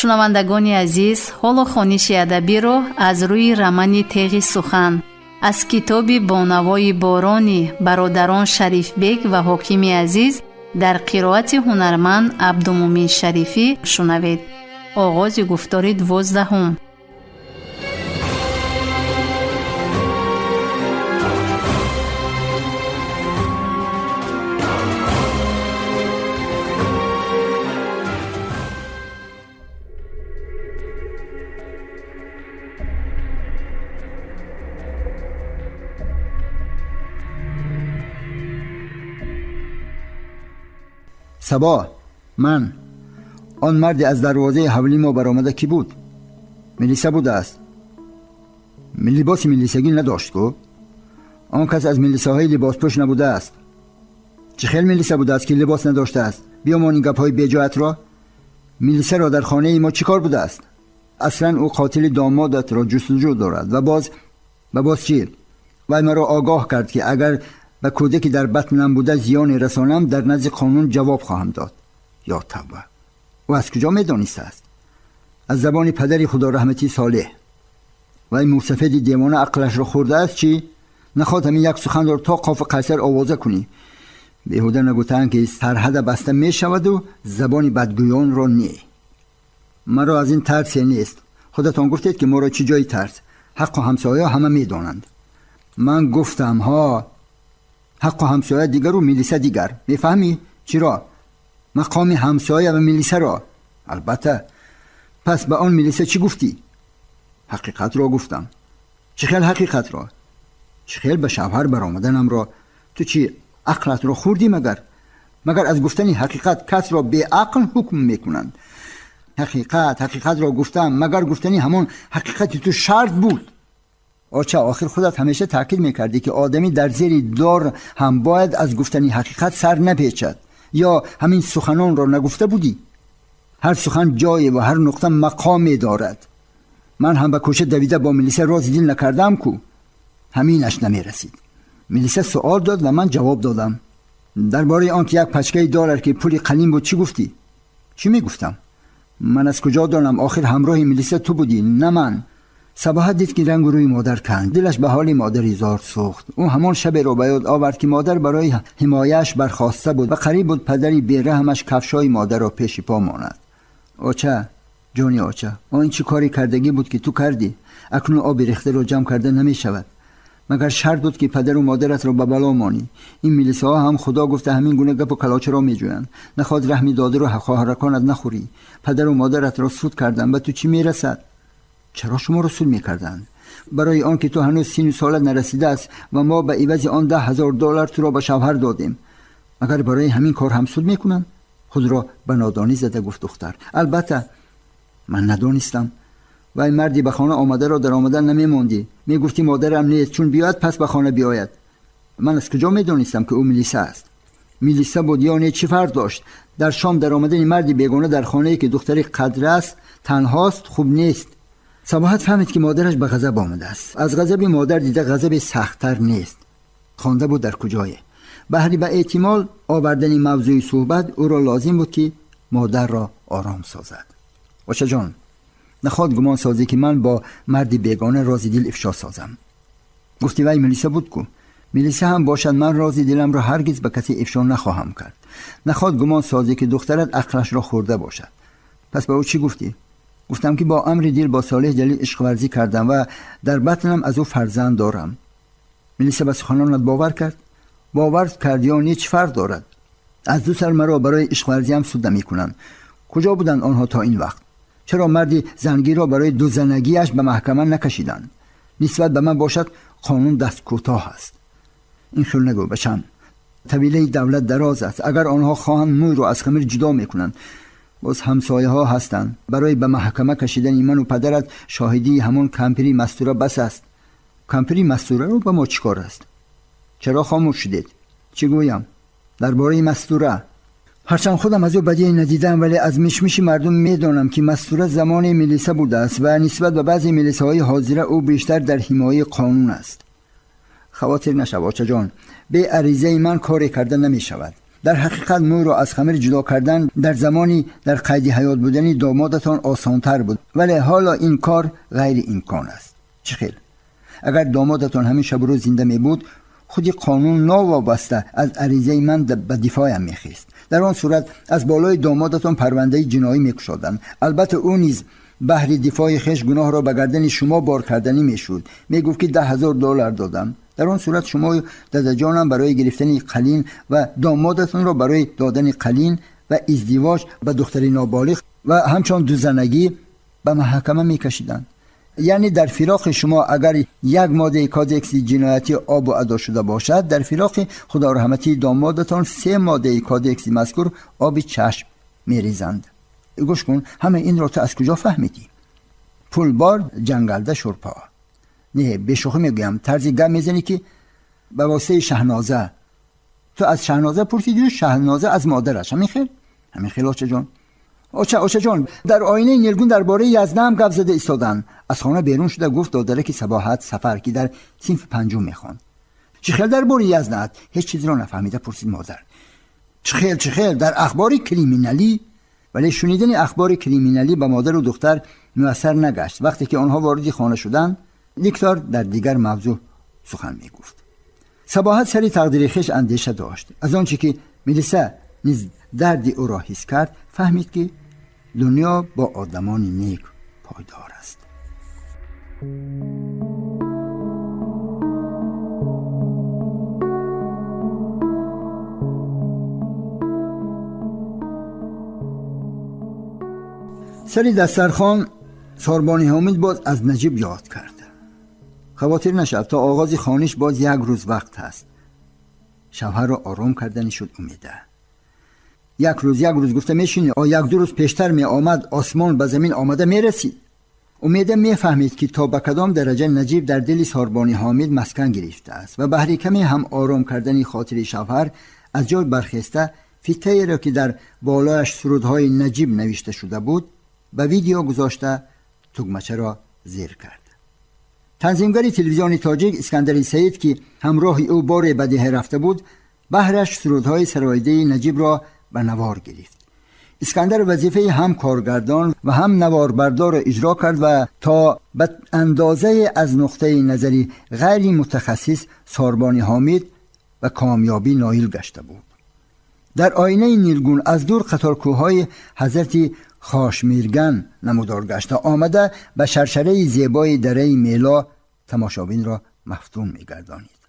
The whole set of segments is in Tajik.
Шунавандагони азиз, ҳоло хониши адабиро аз рӯи романи Теғи сухан аз китоби Бо навои борони бародарон Шарифбек ва Ҳокими Азиз дар қироати ҳунарманд Абдумӯмин Шарифӣ шунавед. Оғози гуфтори 12-ум. Сабо, ман он марде аз дарвозаи ҳавлии мо баромада кӣ буд? Милиса будааст. Либоси милисагӣ надошт ку? Он кас аз милисаҳои либоспӯш набудааст. Чӣ хел милиса будааст ки либос надоштааст? Биёмон ин гапҳои беҷоатро. Милисаро дар хонаи мо чӣ кор будааст? Аслан ӯ қотили домодатро ҷустуҷӯ дорад ва боз чӣ? Вай маро огоҳ кард ки агар ба кӯдаке дар батнам буда зиёне расонам, дар назди қонун ҷавоб хоҳам дод. Ё тавба! Ӯ аз куҷо медонистааст? Аз забони падари худораҳматӣ Солеҳ. Вай мусафеди девона ақлашро хӯрдааст чӣ? Нахоҳад ҳамин як суханро то қофи қайсар овоза кунӣ. Беҳуда нагуфтаанд ки сарҳада баста мешаваду забони бадгӯёнро не. Маро аз ин тарсе нест. Худатон гуфтед ки моро чӣ ҷои тарс? Ҳаққу ҳамсоя ҳама медонанд. Ман гуфтам ҳо, ҳаққу ҳамсоя дигару милиса дигар. Мефаҳмӣ? Чиро? Мақоми ҳамсоя ва милисаро. Албатта. Пас ба он милиса чӣ гуфтӣ? Ҳақиқатро гуфтам. Чӣ хел ҳақиқатро? Чӣ хел ба шавҳар баромаданамро? Ту чӣ ақлатро хӯрдӣ магар? Магар аз гуфтани ҳақиқат касро беақл ҳукм мекунанд? Ҳақиқатро гуфтам, магар гуфтани ҳамон ҳақиқати ту шарт буд? Оча, охир худат ҳамеша таъкид мекардӣ ки одамӣ дар зери дор ҳам бояд аз гуфтани ҳақиқат сар напечад. Ё ҳамин суханонро нагуфта будӣ? Ҳар сухан ҷое ва ҳар нуқта мақоме дорад. Ман ҳам ба кӯча давида бо милиса рози дил накардам ку. Ҳаминаш намерасид. Милиса суол дод ва ман ҷавоб додам. Дар бораи он ки як пачкаи доллар ки пули қалим буд чӣ гуфтӣ? Чӣ мегуфтам? Ман аз куҷо донам? Охир ҳамроҳи милиса ту будӣ, на ман. Сабоҳат дид ки рангу рӯи модар канд. Дилаш ба ҳоли модари зор сӯхт. Ӯ ҳамон шаберо ба ёд овард ки модар барои ҳимояаш бархоста буд ва қариб буд падари бераҳмаш кафшҳои модарро пеши по монад. Оча, ҷони оча, он чӣ коре кардагӣ буд ки ту кардӣ? Акнун оби рехтаро ҷамъ карда намешавад. Магар шарт буд ки падару модаратро ба бало монӣ? Ин милисаҳо ҳам худо гуфта ҳамин гуна гапу калочаро меҷӯянд. Нахоҳад раҳми додару хоҳараконат нахӯрӣ. Падару модаратро суд карданд, ба ту чӣ мерасад? Чаро шуморо суд мекарданд? Барои он ки ту ҳанӯз сину солат нарасидааст ва мо ба ивази он $10,000 туро ба шавҳар додем. Магар барои ҳамин кор ҳам суд мекунанд? Худро ба нодонӣ зада гуфт духтар. Албатта, ман надонистам. Вай марди ба хона омадаро дар омадан намемондӣ. Мегуфтӣ модарам нест, чун биёяд пас ба хона биёяд. Ман аз куҷо медонистам ки ӯ милиса аст? Милиса буд ё не, чӣ фарқ дошт? Дар шом дар омадани марди бегона дар хонае ки духтари қадр аст, танҳост, хуб нест. Сабоҳат фаҳмид ки модараш ба ғазаб омадааст. Аз ғазаби модар дида ғазаби сахттар нест. Хонда буд дар куҷое. Баҳри ба эҳтимол овардани мавзӯи суҳбат ӯро лозим буд ки модарро ором созад. Очаҷон, нахоҳад гумон созӣ ки ман бо марди бегона рози дил ифшо созам. Гуфти вай милиса буд ку? Милиса ҳам бошад, ман рози диламро ҳаргиз ба касе ифшо нахоҳам кард. Нахоҳад гумон созӣ ки духтарат ақлашро хӯрда бошад. Пас ба ӯ чӣ гуфтӣ? Гуфтам ки бо амри дил бо Солеҳ Ҷалил ишқварзӣ кардам ва дар батнам аз ӯ фарзанд дорам. Милиса ба суханонат бовар кард? Бовар кард ё не, чӣ фарқ дорад? Аз ду сар маро барои ишқварзиам суд намекунанд. Куҷо буданд онҳо то ин вақт? Чаро марди зангиро барои дузанагиаш ба маҳкама накашиданд? Нисбат ба ман бошад қонун даст кӯтоҳ аст. Ин хел нагӯ бачам. Тавилаи давлат дароз аст. Агар онҳо хоҳанд мӯйро аз хамир ҷудо мекунанд. Боз ҳамсояҳо ҳастанд. Барои ба маҳкама кашидани ману падарат шоҳидии ҳамон кампири мастура бас аст. Кампири мастураро ба мо чӣ кор аст? Чаро хомӯш шудед? Чӣ гӯям? Дар бораи мастура. Ҳарчанд худам аз ӯ бадие надидам, вале аз мишмиши мардум медонам ки мастура замоне милиса будааст ва нисбат ба баъзе милисаҳои ҳозира ӯ бештар дар ҳимояи қонун аст. Хавотир нашав очаҷон, бе аризаи ман коре карда намешавад. Дар ҳақиқат мӯйро аз хамир ҷудо кардан дар замони дар қайди ҳаёт будани домодатон осонтар буд, вале ҳоло ин кор ғайриимкон аст. Чӣ хел? Агар домодатон ҳамин шабу рӯз зинда мебуд, худи қонун новобаста аз аризаи ман ба дифоям мехест. Дар он сурат аз болои домодатон парвандаи ҷиноӣ мекушоданд. Албатта ӯ низ баҳри дифои хеш гуноҳро ба гардани шумо бор карданӣ мешуд. Мегуфт ки $10,000 додам. Дар он сурат шумо дадаҷонам барои гирифтани қалин ва домодатонро барои додани қалин ва издивоҷ ба духтари ноболиғ ва ҳамчун дузанагӣ ба маҳкама мекашиданд. Яъне дар фироқи шумо агар як моддаи кодекси ҷиноятӣ обу адо шуда бошад, дар фироқи худораҳматии домодатон 3 моддаи кодекси мазкур оби чашм мерезанд. Гӯш кун, ҳама инро ту аз куҷо фаҳмидӣ? Пулбор ҷангалда шурпо. Не, бешӯхӣ мегӯям, тарзи гап мезанӣ ки ба воситаи Шаҳноза. Ту аз Шаҳноза пурсидӣ, Шаҳноза аз модараш. Ҳамин хел? Ҳамин хел, очаҷон. Очаҷон, дар оинаи нилгун дар бораи Яздаам гап зада истоданд. Аз хона берун шуда гуфт додараки Сабоҳат Сафар, ки дар синфи панҷум мехонд. Чӣ хел дар бораи Яздаат? Ҳеҷ чизро нафаҳмида пурсид модар. Чӣ хел, чӣ хел? Дар ахбори криминалӣ. Вале шунидани ахбори криминалӣ ба модару духтар муяссар нагашт. Вақте ки онҳо вориди хона шуданд, диктор дар дигар мавзӯъ сухан мегуфт. Сабоҳат сари тақдири хеш андеша дошт. Аз он чӣ ки милиса низ дарди ӯро ҳис кард, фаҳмид ки дунё бо одамони нек пойдор аст. Сари дастархон Сорбони Ҳомид боз аз Наҷиб ёд кард. Хавотир нашав, то оғози хониш боз як рӯз вақт ҳаст. Шавҳарро ором кардани шуд Умеда. Як рӯз гуфта мешинӣ, як-ду рӯз пештар меомад, осмон ба замин омада мерасид. Умеда мефаҳмид ки то ба кадом дараҷа Наҷиб дар дили Сорбони Ҳомид маскан гирифтааст ва баҳри каме ҳам ором кардани хотири шавҳар аз ҷой бархеста фитаеро ки дар болояш сурудҳои Наҷиб навишта шуда буд ба видео гузошта тугмачаро зер кард. Танзимгари телевизиони тоҷик Искандари Саид, ки ҳамроҳи ӯ боре ба деҳа рафта буд, баҳраш сурудҳои сароидаи Наҷибро ба навор гирифт. Искандар вазифаи ҳам коргардон ва ҳам наворбардорро иҷро кард ва то ба андозае аз нуқтаи назари ғайри мутахассис Сорбони Ҳомид ба комёбӣ ноил гашта буд. Дар оинаи нилгун аз дур қаторкӯҳҳои ҳазрати Хошмирган намудор гашта омада ба шаршараи зебои дараи Мело тамошобинро мафтун мегардонид.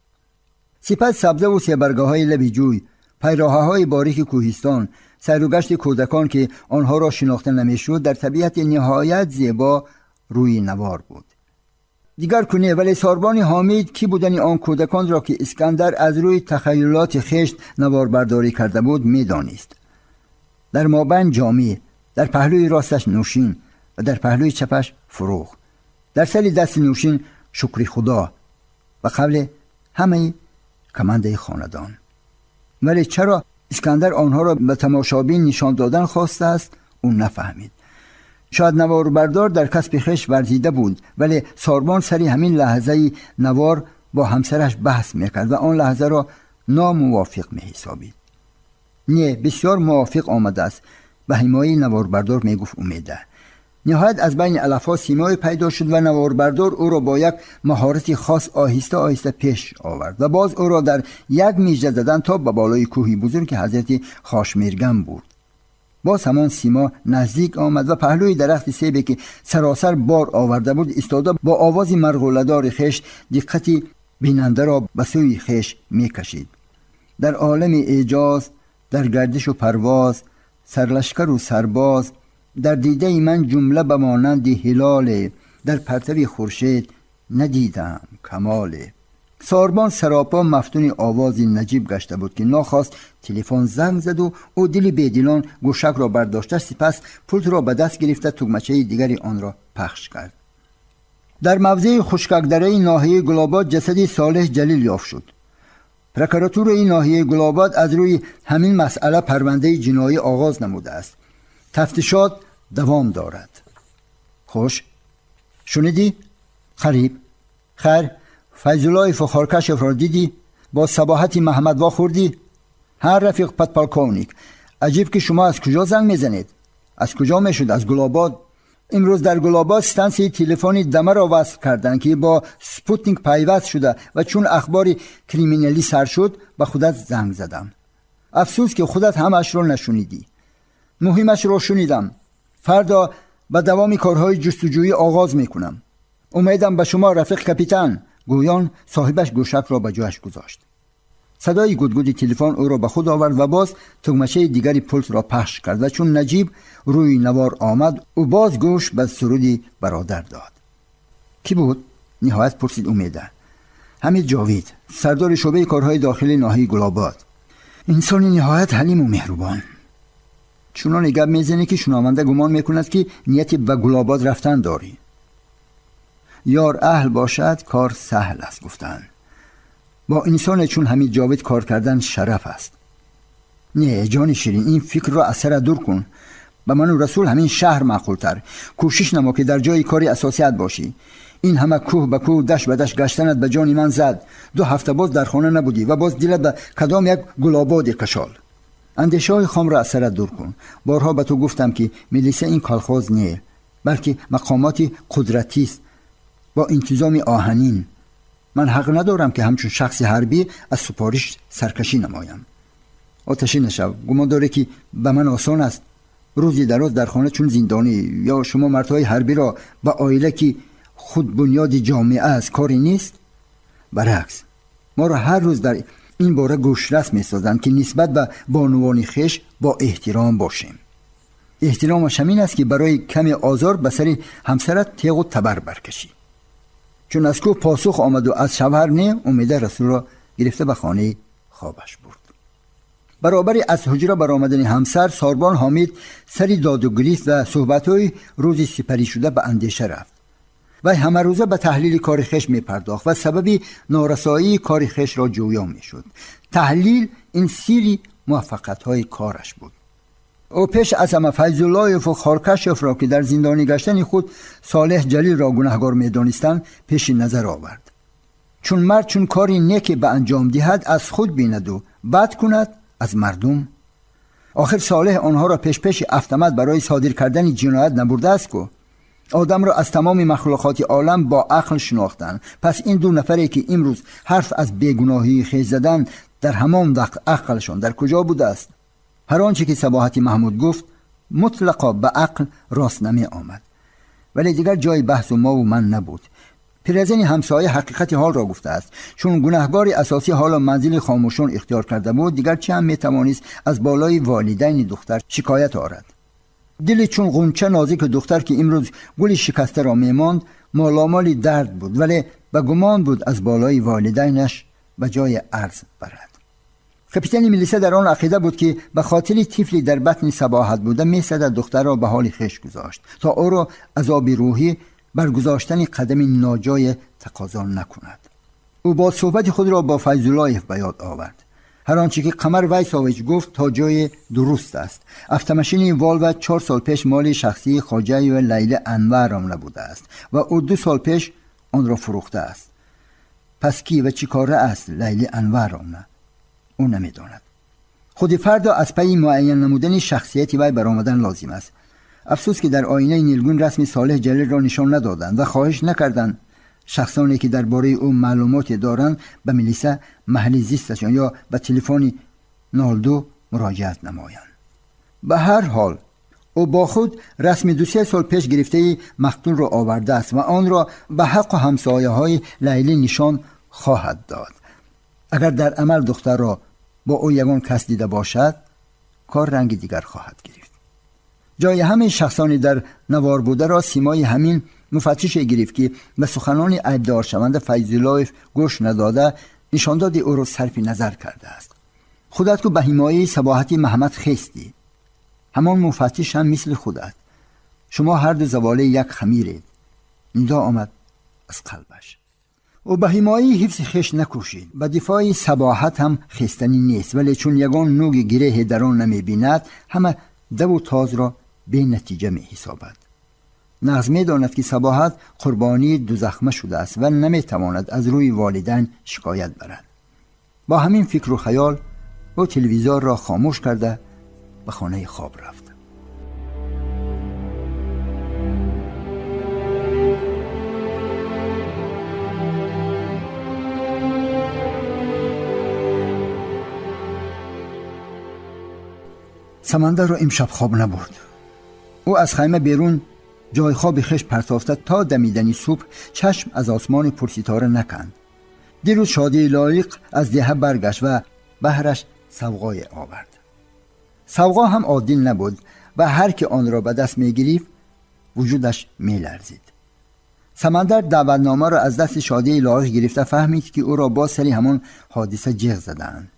Сипас сабзаву себаргаҳои лаби ҷӯй, пайроҳаҳои борики кӯҳистон, сайругашти кӯдакон ки онҳоро шинохта намешуд, дар табиати ниҳоят зебо рӯи навор буд. Дигар куне, вале Сорбони Ҳомид кӣ будани он кӯдаконро ки Искандар аз рӯи тахаюлоти хешт наворбардорӣ карда буд медонист. Дар мобайн ҷомӣ, дар паҳлӯи росташ Нӯшин ва дар паҳлӯи чапаш Фурӯғ, дар сари дасти Нӯшин Шукри Худо, ба қавли ҳамаи командаи хонадон. Вале чаро Искандар онҳоро ба тамошобин нишон додан хостааст, ӯ нафаҳмид. Шояд наворбардор дар касби хеш варзида буд, вале Сорбон сари ҳамин лаҳзаи навор бо ҳамсараш баҳс мекард ва он лаҳзаро номувофиқ меҳисобид. Не, бисёр мувофиқ омадааст, ба ҳимояи наворбардор мегуфт Умеда. Ниҳоят аз байни алафҳо симое пайдо шуд ва наворбардор ӯро бо як маҳорати хос оҳиста оҳиста пеш овард ва боз ӯро дар як мижда задан то ба болои кӯҳи бузурги ҳазрати Хошмирган бурд. Боз ҳамон симо наздик омад ва паҳлӯи дарахти себе ки саросар бор оварда буд истода бо овози марғуладори хеш диққати бинандаро ба сӯи хеш мекашид. Дар олами эъҷоз, дар гардишу парвоз, сарлашкару сарбоз, дар дидаи ман ҷумла ба монанди ҳилоле, дар партави хуршед надидам камоле. Сорбон саропо мафтуни овози Наҷиб гашта буд ки нохост телефон занг заду ӯ дили бедилон гӯшакро бардошта, сипас пултро ба даст гирифта тугмачаи дигари онро пахш кард. Дар мавзеи хушкакдараи ноҳияи Гулобод ҷасади Солеҳ Ҷалил ёфт шуд. Прокуратураи ноҳияи Гулобод аз рӯи ҳамин масъала парвандаи ҷиноӣ оғоз намудааст. Тафтишот давом дорад. Хуш шунидӣ? Қариб. Хайр, Файзуллоеву Хоркашевро дидӣ? Бо Сабоҳати Маҳмад вохӯрдӣ? Ҳа, рафиқ подполковник, аҷиб ки шумо аз куҷо занг мезанед? Аз куҷо мешуд? Аз Гулобод. Имрӯз дар Гулобод стансияи телефони дамаро васл карданд, ки бо спутник пайваст шуда, ва чун ахбори криминалӣ сар шуд, ба худат занг задам. Афсӯс, ки худат ҳамаашро нашунидӣ. Муҳимашро шунидам. Фардо ба давоми корҳои ҷустуҷӯӣ оғоз мекунам. Умедам ба шумо, рафиқ капитан. Гӯён соҳибаш гӯшакро ба ҷояш гузошт. Садои гудгуди телефон ӯро ба худ овард ва боз тугмачаи дигари пултро пахш кард, ва чун Наҷиб рӯи навор омад, ӯ боз гӯш ба суруди бародар дод. Кӣ буд? Ниҳоят пурсид Умеда. Ҳамид Ҷовид, сардори шӯъбаи корҳои дохилии ноҳияи Гулобод. Инсони ниҳоят ҳалиму меҳрубон. Чуноне гап мезанӣ, ки шунаванда гумон мекунад, ки нияти ба Гулобод рафтан дорӣ. Ёр аҳл бошад, кор саҳл аст, гуфтанд. Бо инсоне чун Ҳамид Ҷовид кор кардан шараф аст. Не, ҷони ширин, ин фикрро аз сара дур кун. Ба ману Расул ҳамин шаҳр маъқултар. Кӯшиш намо, ки дар ҷои кори асосият бошӣ. Ин ҳама кӯҳ ба кӯҳ, дашт ба дашт гаштанат ба ҷони ман зад. 2 ҳафта боз дар хона набудӣ ва боз дилат ба кадом як Гулободе кашол. Андешаҳои хомро аз сарат дур кун. Борҳо ба ту гуфтам, ки милиса ин колхоз не, балки мақомоти қудратист бо интизоми оҳанин. Ман ҳақ надорам, ки ҳамчун шахси ҳарбӣ аз супориш саркашӣ намоям. Оташӣ нашав. Гумон дорӣ, ки ба ман осон аст рӯзи дароз дар хона чун зиндонӣ? Ё шумо мардҳои ҳарбиро ба оила, ки худ бунёди ҷомеа аст, коре нест? Баръакс, моро ҳар рӯз дар ин бора гӯшрас месозанд, ки нисбат ба бонувони хеш бо эҳтиром бошем. Эҳтиромаш ҳамин аст, ки барои каме озор ба сари ҳамсарат теғу табар баркашӣ. Чун аз кӯҳ посух омаду аз шавҳар не, Умеда Расулро гирифта ба хонаи хобаш бурд. Баробари аз ҳуҷра баромадани ҳамсар, сорбон Ҳомид сари доду гирифт ва суҳбатҳои рӯзи сипаришуда ба андеша рафт. Вай ҳамарӯза ба таҳлили кори хеш мепардохт ва сабаби норасоии кори хешро ҷӯё мешуд. Таҳлил ин сирри муваффақиятҳои кораш буд. Ӯ пеш аз ҳама Файзуллоеву Хоркашевро, ки дар зиндонӣ гаштани худ Солеҳ Ҷалилро гунаҳгор медонистанд, пеши назар овард. Чун мард чун кори неке ба анҷом диҳад, аз худ бинаду бад кунад, аз мардум. Охир Солеҳ онҳоро пешпеши автомат барои содир кардани ҷиноят набурдааст ку. Одамро аз тамоми махлуқоти олам бо ақл шинохтанд. Пас ин ду нафаре, ки имрӯз ҳарф аз бегуноҳии хеш заданд, дар ҳамон вақт ақлшон дар куҷо будааст? Ҳар он че ки Сабоҳати Маҳмуд гуфт, мутлақо ба ақл рост намеомад, вале дигар ҷои баҳсу мову ман набуд. Пиразани ҳамсоя ҳақиқати ҳолро гуфтааст. Чун гунаҳгори асосӣ ҳоло манзили хомӯшон ихтиёр карда буд, дигар чӣ ҳам метавонист аз болои волидайни духтар шикоят орад? Дили чун ғунча нозики духтар, ки имрӯз гули шикастаро мемонд, моломоли дард буд, вале ба гумон буд аз болои волидайнаш ба ҷои арз барад. Капитани милиса дар он ақида буд, ки ба хотири тифли дар батни Сабоҳат буда месадад духтарро ба ҳоли хеш гузошт, то ӯро азоби рӯҳӣ баргузоштани қадами ноҷое тақозо накунад. Ӯ бо суҳбати худро бо Файзуллоев ба ёд овард. Ҳар он чӣ ки Қамар Вайсович гуфт, то ҷое дуруст аст. Автомашини Волва 4 сол пеш моли шахсии Хоҷаева Лайла Анваровна будааст ва ӯ 2 сол пеш онро фурӯхтааст. Пас кӣ ва чӣ кора аст Лайли Анваровна? Ӯ намедонад. Худи фардо аз пайи муайян намудани шахсияти вай баромадан лозим аст. Афсӯс, ки дар оинаи нилгун расми Солеҳ Ҷалилро нишон надоданд ва хоҳиш накарданд шахсоне, ки дар бораи ӯ маълумоте доранд, ба милиса маҳалли зисташон ё ба телефони 02 муроҷиат намоянд. Ба ҳар ҳол, ӯ бо худ расми 2-се сол пеш гирифтаи мақтулро овардааст ва онро ба ҳаққу ҳамсояҳои Лайлӣ нишон хоҳад дод. Агар дар амал духтарро бо ӯ ягон кас дида бошад, кор ранги дигар хоҳад гирифт. Ҷои ҳамаи шахсони дар навор бударо симои ҳамин муфаттише гирифт, ки ба суханони айбдоршаванда Файзуллоев гӯш надода, нишондоди ӯро сарфи назар кардааст. Худат ку ба ҳимояи Сабоҳати Маҳмад хестӣ. Ҳамон муфаттиш ҳам мисли худат. Шумо ҳарду заволаи як хамиред, нидо омад аз қалбаш. Ӯ ба ҳимояи ҳифзи хеш накӯшид, ба дифои Сабоҳат ҳам хестанӣ нест, вале чун ягон нуги гиреҳе дар он намебинад, ҳама даву тозро бенатиҷа меҳисобад. Нағз медонад, ки Сабоҳат қурбонии дузахма шудааст ва наметавонад аз рӯи волидайн шикоят барад. Бо ҳамин фикру хаёл ӯ телевизорро хомӯш карда ба хонаи хоб рафт. Самандарро имшаб хоб набурд. Ӯ аз хайма берун ҷои хоби хеш партофта то дамидани субҳ чашм аз осмони пурситора наканд. Дирӯз Шодии Лоиқ аз деҳа баргашт ва баҳраш савғое овард. Савғо ҳам оддил набуд ва ҳар ки онро ба даст мегирифт вуҷудаш меларзид. Самандар даъватномаро аз дасти Шодии Лоиқ гирифта фаҳмид, ки ӯро боз сари ҳамон ҳодиса ҷиғ задаанд.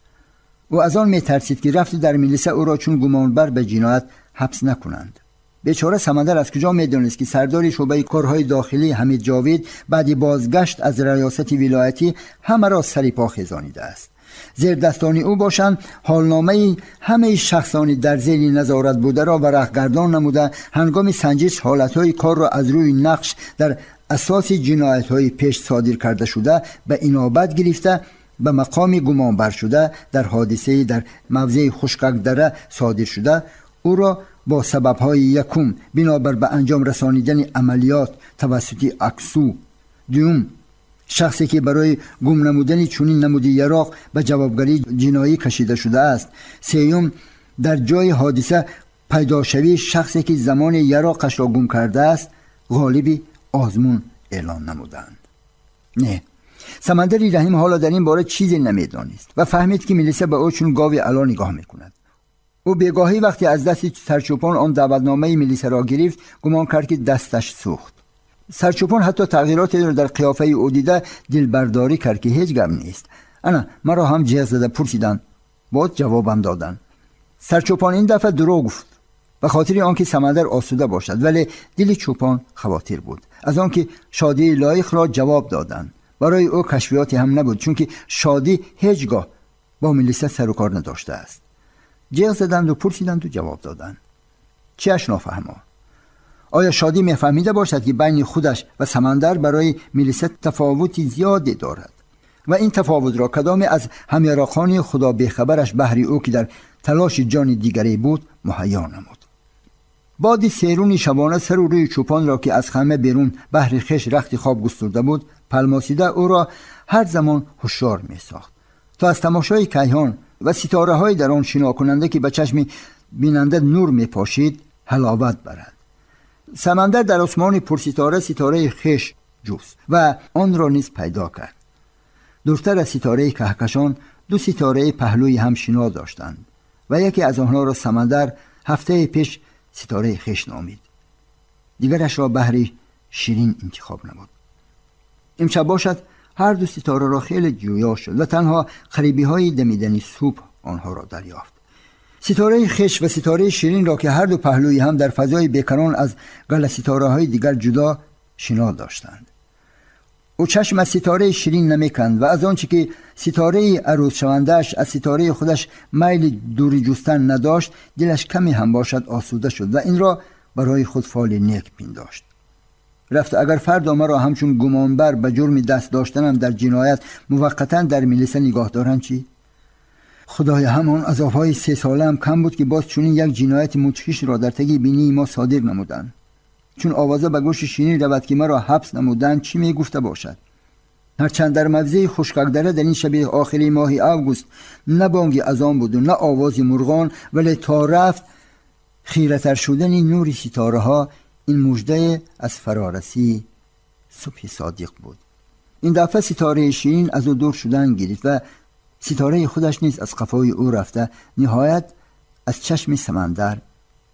Ӯ аз он метарсид, ки рафти дар милиса ӯро чун гумонбар ба ҷиноят ҳабс накунанд. Бечора Самандар аз куҷо медонист, ки сардори шӯъбаи корҳои дохилӣ Ҳамид Ҷовид баъди бозгашт аз риёсати вилоятӣ ҳамаро сари по хезонидааст. Зердастони ӯ бошанд ҳолномаи ҳамаи шахсони дар зери назорат бударо варақгардон намуда, ҳангоми санҷиш ҳолатҳои корро аз рӯи нақш дар асоси ҷиноятҳои пеш содир карда шуда ба инобат гирифта ба мақоми гумонбар шуда дар ҳодисаи дар мавзеи Хушкакдара содир шуда ӯро бо сабабҳои якум бинобар ба анҷом расонидани амалиёт тавассути аксу, дуюм шахсе ки барои гум намудани чунин намуди яроқ ба ҷавобгарии ҷиноӣ кашида шудааст, сеюм дар ҷои ҳодиса пайдошавии шахсе ки замони яроқашро гум кардааст ғолиби озмун эълон намуданд. Не, Самандари Раҳим ҳоло дар ин бора чизе намедонист ва фаҳмид, ки милиса ба ӯ чун гови ало нигоҳ мекунад. Ӯ бегоҳӣ вақте аз дасти сарчӯпон он даъватномаи милисаро гирифт, гумон кард, ки дасташ сӯхт. Сарчӯпон ҳатто тағйиротеро дар қиёфаи ӯ дида дилбардорӣ кард, ки ҳеҷ гап нест. Ана маро ҳам ҷеғ зада пурсиданд, боз ҷавобам доданд. Сарчӯпон ин дафъа дурӯғ гуфт ба хотири он ки Самандар осуда бошад, вале дили чӯпон хавотир буд аз он ки Шодии Лоиқро ҷавоб доданд. Барои ӯ кашфиёте ҳам набуд, чунки Шодӣ ҳеҷ гоҳ бо милиса сару кор надоштааст. ҷеғ заданду пурсиданду ҷавоб доданд. Чиаш нофаҳмо? Оё Шодӣ мефаҳмида бошад, ки байни худаш ва Самандар барои милиса тафовути зиёде дорад ва ин тафовутро кадоме аз ҳамяроқони худо бехабараш баҳри ӯ, ки дар талоши ҷони дигаре буд, муҳайё намуд? Боди серуни шабона сару рӯи чӯпонро, ки аз хама берун баҳри хеш рахти хоб густурда буд, палмосида ӯро ҳар замон ҳушёр месохт, то аз тамошои кайҳон ва ситораҳои дар он шинокунанда, ки ба чашми бинанда нур мепошид, ҳаловат барад. Самандар дар осмони пурситора ситораи хеш ҷуст ва онро низ пайдо кард. Дуртар аз ситораи каҳкашон ду ситораи паҳлӯи ҳам шино доштанд ва яке аз онҳоро Самандар ҳафтаи пеш ситораи хеш номид, дигарашро баҳри Ширин интихоб намуд. Имшаб бошад ҳар ду ситораро хеле ҷӯё шуд ва танҳо қарибиҳои дамидани субҳ онҳоро дарёфт. Ситораи хеш ва ситораи Ширинро, ки ҳар ду паҳлӯи ҳам дар фазои бекарон аз гала ситораҳои дигар ҷудо шино доштанд. Ӯ чашм аз ситораи Ширин намеканд ва аз он чӣ ки ситораи арӯзшавандааш аз ситораи худаш майли дури ҷустан надошт, дилаш каме ҳам бошад осуда шуд ва инро барои худ фоли нек пиндошт. Рафт агар фардо маро ҳамчун гумонбар ба ҷурми даст доштанам дар ҷиноят муваққатан дар милиса нигоҳ доранд чӣ? Худоя, ҳамон азобҳои сесолаам кам буд, ки боз чунин як ҷинояти мудҳишро дар таги бинии мо содир намуданд. Чун овоза ба гӯши Ширин равад, ки маро ҳабс намуданд, чӣ мегуфта бошад? Ҳарчанд дар мавзеи Хушкакдара дар ин шаби охири моҳи август на бонги азон буду на овози мурғон, вале то рафт хиратар шудани нури ситораҳо ин муждае аз фарорасии субҳи содиқ буд. Ин дафъа ситораи Ширин аз ӯ дур шудан гирифт ва ситораи худаш низ аз қафои ӯ рафта ниҳоят аз чашми Самандар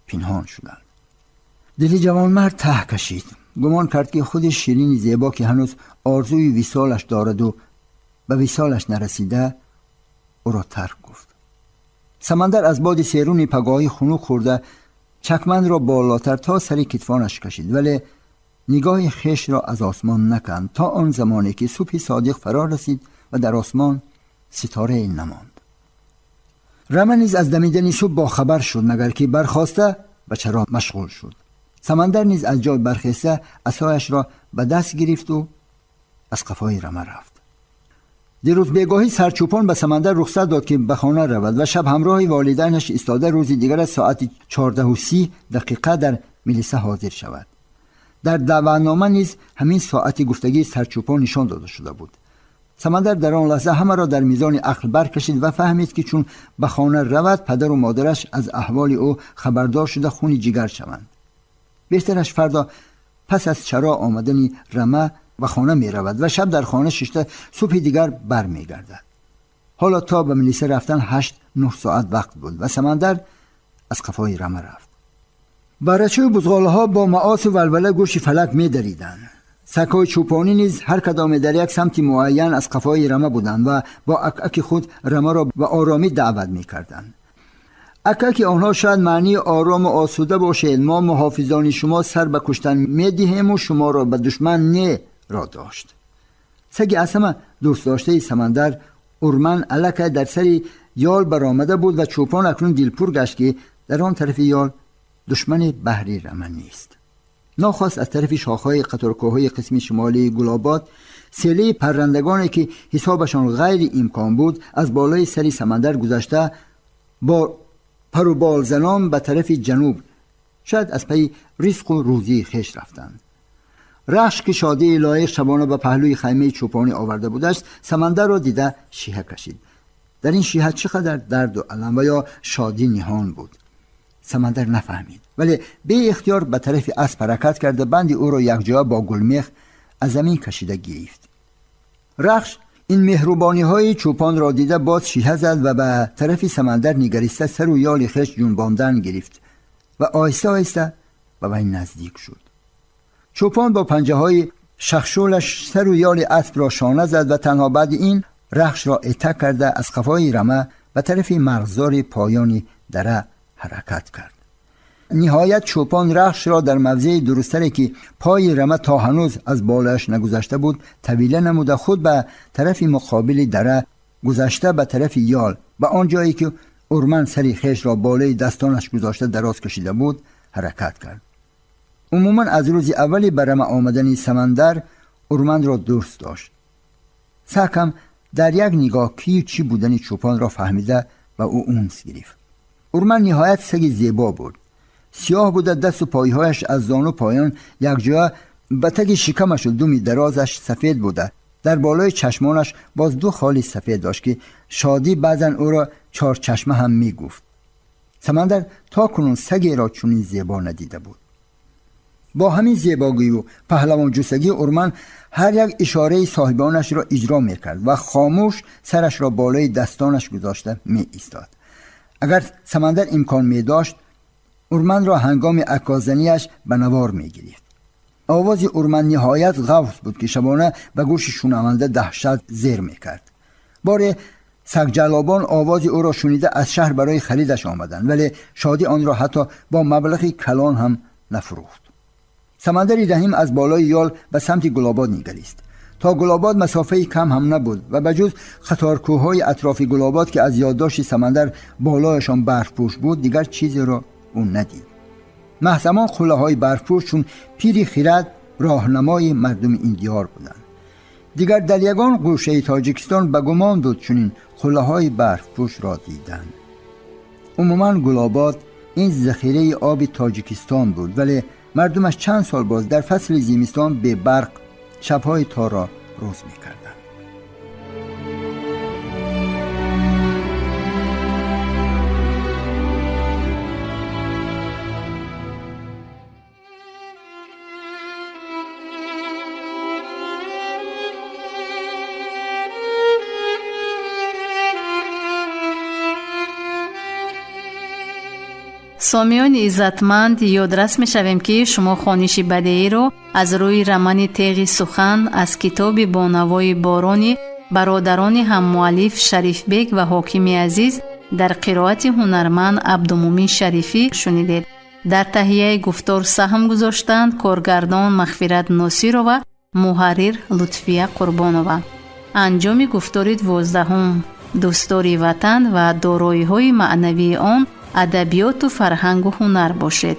пинҳон шуданд. Дили ҷавонмард таҳ кашид. Гумон кард, ки худи Ширини зебо, ки ҳанӯз орзуи висолаш дораду ба висолаш нарасида, ӯро тарк гуфт. Самандар аз боди серуни пагоҳӣ хунук хӯрда чакманро болотар то сари китфонаш кашид, вале нигоҳи хешро аз осмон наканд то он замоне ки субҳи содиқ фаро расид ва дар осмон ситорае намонд. Рама низ аз дамидани субҳ бохабар шуд, магар ки бархоста ба чаро машғул шуд. Самандар низ аз ҷой бархеста асояшро ба даст гирифту аз қафои рама рафт. Дирӯз бегоҳӣ сарчӯпон ба Самандар рухсат дод, ки ба хона равад ва шаб ҳамроҳи волидайнаш истода рӯзи дигар аз соати 14:30 дар милиса ҳозир шавад. Дар даъватнома низ ҳамин соати гуфтагии сарчӯпон нишон дода шуда буд. Самандар дар он лаҳза ҳамаро дар мизони ақл баркашид ва фаҳмид, ки чун ба хона равад, падару модараш аз аҳволи ӯ хабардор шуда хуни ҷигар шаванд. Беҳтараш фардо пас аз чаро омадани рама ба хона меравад ва шаб дар хона шишта субҳи дигар бармегардад. Ҳоло то ба милиса рафтан 8-9 соат вақт буд ва Самандар аз қафои рама рафт. Барачӯи бузғолаҳо бо маосу валвала гӯши фалак медариданд. Сагҳои чӯпонӣ низ ҳар кадоме дар як самти муайян аз қафои рама буданд ва бо акаки худ рамаро ба оромӣ даъват мекарданд. Акаки онҳо шояд маънии орому осуда бошед, мо муҳофизони шумо сар ба куштан медиҳему шуморо ба душман не ро дошт. Саги аз ҳама дӯстдоштаи Самандар Урман аллакай дар сари ёл баромада буд ва чӯпон акнун дилпур гашт, ки дар он тарафи ёл душмани баҳри рама нест. Нохост аз тарафи шохҳои қаторкӯҳҳои қисми шимолии Гулобод селаи паррандагоне, ки ҳисобашон ғайри имкон буд, аз болои сари Самандар гузашта бо паруболзанон ба тарафи ҷануб, шояд аз пайи ризқу рӯзии хеш рафтанд. Рахш, ки шодии лоиқ шабона ба паҳлӯи хаймаи чӯпонӣ оварда будаш, Самандарро дида шиҳа кашид. Дар ин шиҳа чӣ қадар дарду алам ва ё шодӣ ниҳон буд, Самандар нафаҳмид, вале беихтиёр ба тарафи асп ҳаракат карда банди ӯро якҷоя бо гулмех аз замин кашида гирифт. Рахш ин меҳрубониҳои чӯпонро дида боз шиҳа зад ва ба тарафи Самандар нигариста сару ёли хеш ҷунбондан гирифт ва оҳиста оҳиста ба вай наздик шуд. Чӯпон бо панҷаҳои шахшулаш сару ёли аспро шона зад ва танҳо баъди ин рахшро этак карда аз қафои рама ба тарафи марғзори поёни дара ҳаракат кард. Ниҳоят чӯпон рахшро дар мавзеи дурусттаре, ки пои рама то ҳанӯз аз болояш нагузашта буд, тавила намуда худ ба тарафи муқобили дара гузашта ба тарафи ёл, ба он ҷое ки Урман сари хешро болои дастонаш гузошта дароз кашида буд, ҳаракат кард. Умуман аз рӯзи аввали ба рама омадани Самандар Урманро дӯст дошт. Саг ҳам дар як нигоҳ кию чӣ будани чӯпонро фаҳмида ба ӯ унс гирифт. Урман ниҳоят саги зебо буд. Сиёҳ буда дасту пойҳояш аз зону поён якҷоя ба таги шикамашу думи дарозаш сафед буда, дар болои чашмонаш боз ду холи сафед дошт, ки шодӣ баъзан ӯро чорчашма ҳам мегуфт. Самандар то кунун сагеро чунин зебо надида буд. Бо ҳамин зебогию паҳлавонҷусагии Урман ҳар як ишораи соҳибонашро иҷро мекард ва хомӯш сарашро болои дастонаш гузошта меистод. Агар Самандар имкон медошт, Урманро ҳангоми аккозанияш ба навор мегирифт. Овози Урман ниҳоят ғафз буд, ки шабона ба гӯши шунаванда даҳшат зер мекард. Боре сагҷалобон овози ӯро шунида аз шаҳр барои харидаш омаданд, вале шодӣ онро ҳатто бо маблағи калон ҳам нафурӯхт. Самандари Раҳим аз болои ёл ба самти Гулобод нигарист. То Гулобод масофаи кам ҳам набуд ва ба ҷуз қаторкӯҳҳои атрофи Гулобод, ки аз ёддошти Самандар болояшон барфпӯш буд, дигар чизеро ӯ надид. Маҳзамон қуллаҳои барфпӯш чун пири хирад роҳнамои мардуми ин диёр буданд. Дигар дар ягон гӯшаи Тоҷикистон ба гумон буд чунин қуллаҳои барфпӯшро дидан. Умуман Гулобод ин захираи оби Тоҷикистон буд, вале мардумаш чанд сол боз дар фасли зимистон бебарқ шабҳои торро рӯз мекарданд. Сомиёни иззатманд, ёдрас мешавем, ки шумо хониши бадеиро аз рӯи романи Теғи сухан аз китоби Бо навои борони бародарони ҳаммуаллиф Шарифбек ва Ҳокими Азиз дар қироати ҳунарманд Абдумумин Шарифӣ шунидед. Дар таҳияи гуфтор саҳм гузоштанд коргардон Мағфират Носирова, муҳаррир Лутфия Қурбонова. Анҷоми гуфтори 12-ум. Дӯстдори ватан ва дороиҳои маънавии он адабиёту фарҳангу ҳунар бошед.